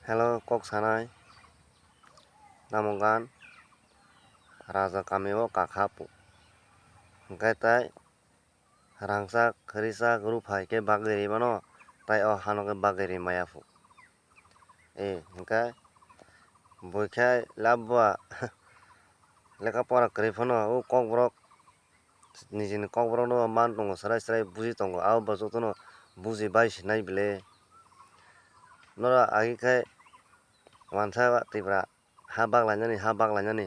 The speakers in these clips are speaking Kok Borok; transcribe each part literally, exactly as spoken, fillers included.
Hello, kok sanai. Namo gan raja kami o kakha pu. Hwnkhe tai rangchak, khrichak, ruphai khe bagwi rimano, tai o hano khe bagwi rimaya pu. E, hwnkhe bui khe lab ba lekha pora kwrwi phano o kokborok nijini kokborokno man tongo, swrai swrai buji tongo, abo bo jotono buji bai sinai bile. Norok agi khe wansa Tripura ha baklainani, ha baklainani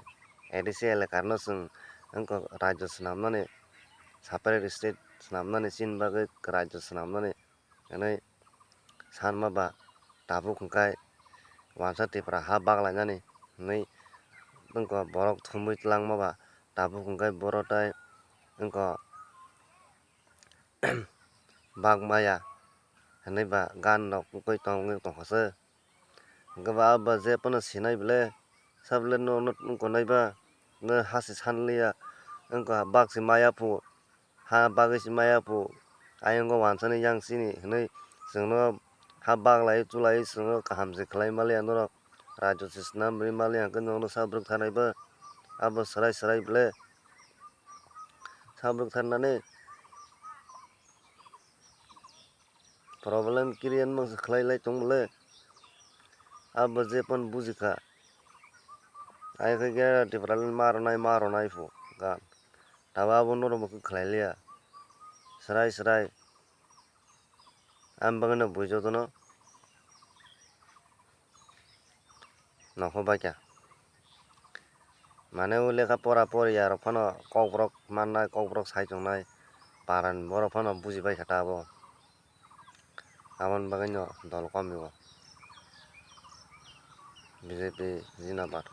A D C elaka rwno chwng wngkha rajyo swnamnani, separate state swnamnani, chini bagwi rajyo swnamnani. Hwnwi sanma ba tabuk hwnkhe wansa Tripura ha baklainani hwnwi wngkha borok thumwi twlangma ba tabuk hwnkhe borok tai wngkha bak maya hwnwi ba gan rok wngwi tongwi tongkha se. Hwnkhe ba abo je phano sinai bwle, sa bwle no, no wngkha nai ba, no ha se sanliya, wngkha bak se maya phu, ha bagwi se maya phu, ayang o wansa ni yang sini hwnwi chwngno ha baklai chulai chwngno kaham se khlai maliya norok, rajyo se swnam rwi maliya hwnkhe norokno sa bwrwk thanai ba, abo swrai swrai bwle sa bwrwk thanani. Problem create mangsa khlai lai tong bole. Abo je phano buji kha. Ai khe gera Tipraland ma rwnai, ma rwnai phu gan. Tabo abo norok bo khe khlai liya. Swrai swrai. Ang bagwino bui jotono. Nokho baikha. Mane o lekha pora poriya rok phano kokborok mannai, kokborok sai tongnai, parani borok phano buji baikha ta abo. Aboni bagwino dol komi o B J P Zindabad.